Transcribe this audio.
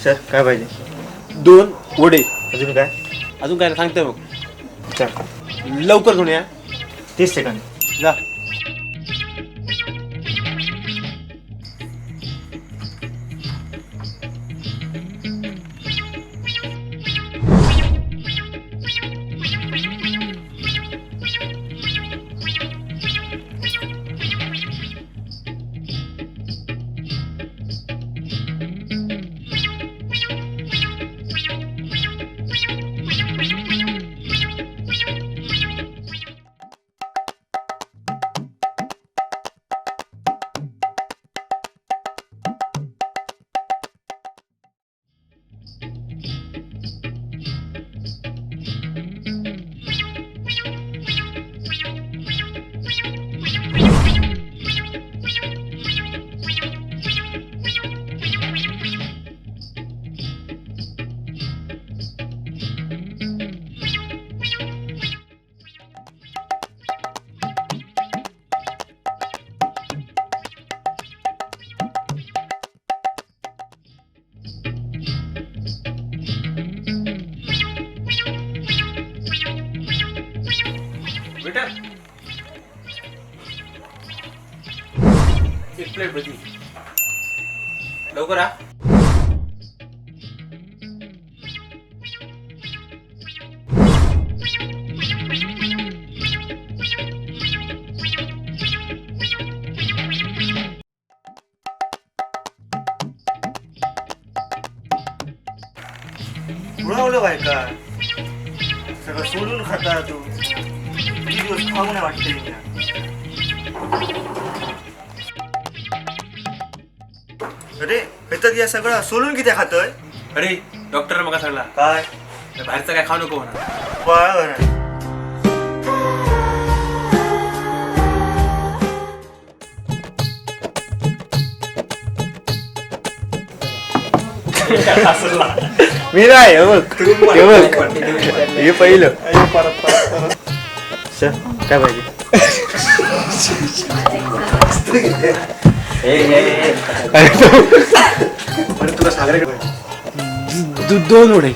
Sir काय पाहिजे? 2 वडे. अजून काय? अजून काय सांगतोय मग. चल. लवकर घेऊन या. 30 सेकंद. जा. बेटा, एक प्लेट भजी लवकर आ. उडवलं बाय का सगळं सोडून खाता तू. किती दिवस खाऊ नाही वाटते. अरे हे या सगळं सोलून किती खातोय? अरे डॉक्टर मग सांगला. काय? बाहेरचं काय खाऊ नको म्हणा. बरं. मी नाही, हे बघ हे बघ हे पहिलं. सर काय पाहिजे? अरे तुला सागरे 2 वडे.